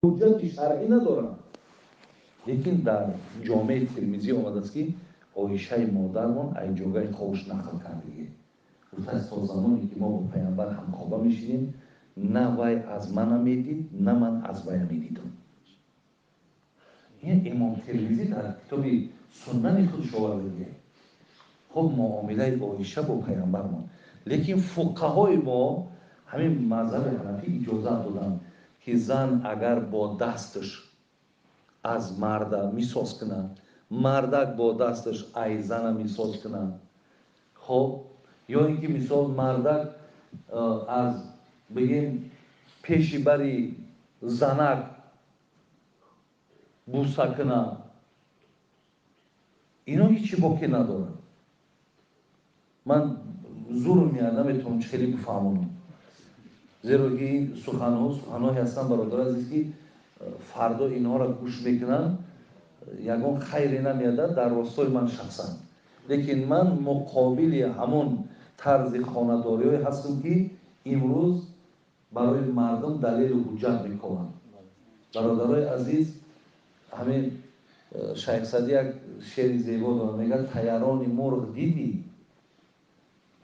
Ҳуҷҷати шаръӣ надоранд. Лекин дар Ҷомеи Термизӣ омадааст, ки Оишаи модармон ай ҷогаи ховуш нақл кардагӣ. Гуфтааст, то замоне ки мо бо пайғамбар ҳамхоба мешидем, на вай аз мана медид, на ман аз вая медидам. Ин Имом Термизӣ дар китоби Суннани худш овардагӣ. Хуб, муомилаи Оиша бо пайғамбармон. Лекин фуқаҳои мо ҳамин мазҳаби ҳанафӣ иҷозат доданд, ки зан агар бо дасташ аз марда мисоз кунад, мардак бо дасташ ай зана мисоз кунад, хоб, ё ин ки мисол мардак аз бигем пеши бари занак буса кунад, ино ҳеҷ боке надоранд. Ман зур меяд, наметавонам чӣ хеле бифаҳмонам, зеро ки ин суханҳо суханҳое ҳастанд, бародари азиз, ки фардо инҳоро гӯш мекунанд, ягон хайре намеядад дар ростои ман шахсан. Лекин ман муқобили ҳамон тарзи хонадориҳое ҳастам, ки имрӯз барои мардум далелу ҳуҷҷат мекунанд. Бародарои азиз, ҳамин Шайх Саъдӣ як шеъри зебо дорад, мегӯяд: таярони мурғ дидӣ?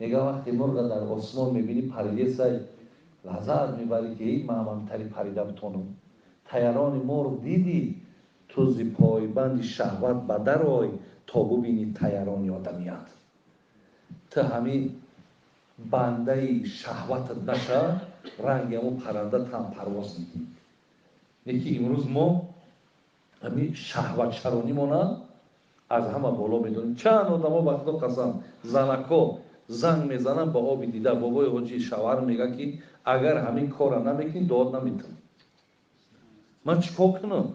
Мегӯяд, вақте мурғ дар осмон мебинӣ, паридесай, лаззат мебарӣ, ки ман ҳам тари парида битонам. Таярони мурғ дидӣ? Ту зи пойбанди шаҳват ба дарой, то бубинӣ таярони одамият. Ту ҳамин бандаи шаҳватат наша, ранги ҳамон парранда там парвоз мекунӣ. Лекин имрӯз мо ҳамин шаҳватшаронимона аз ҳама боло медонем. Чанд одамо, ба Худо қасам, занако занг мезананд ба оби дида: бобои ҳоҷӣ, шавҳар мегӯяд, ки агар ҳамин корро намекунӣ, дуот наметавонӣ. Ман чӣ кор кунам?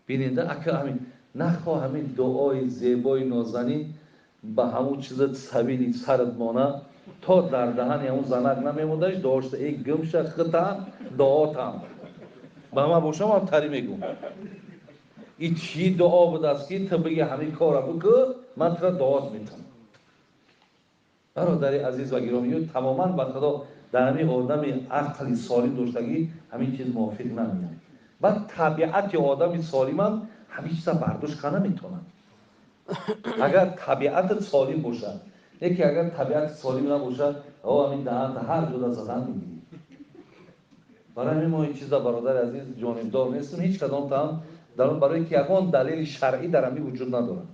Биненда, ака, ҳамин нахоҳ ҳамин дуои зебои нозанин ба ҳамун чиза сабили сарат мона, то дар даҳани ҳамун занак намемондаш, дуошта эй гумша хитам дуотам. Ба ман бошам ҳам тари мегӯм. И чӣ дуо будааст, ки ту бигӣ ҳамин корро бикун, ман туро дуот метавонам. Бародари азиз ва гиромӣ, тамоман ба Худо дар ҳамин одами ақли солим доштагӣ ҳамин чиз мувофиқ намеяд. Баъд табиати одами солимам ҳамин чиза бардошт карда наметавонад. Агар табиатат солим бошад, яке агар табиати солим набошад, о ҳамин даҳанта ҳар ҷода задан мегирӣ. Барои ҳамин мо ин чиза, бародари азиз, ҷонибдор нестем, ҳеҷ кадом там дар он, барои ки ягон далели шаръӣ дар ҳамин вуҷуд надорад.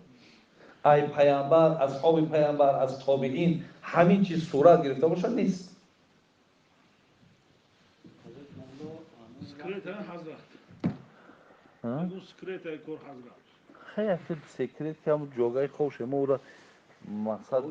Ай пайғамбар, асҳоби пайғамбар, аз тобеин ҳамин чиз сурат гирифта бошад, нест. Хай, секрет ки ҳамун ҷогаи ховше, мо ура мақсад.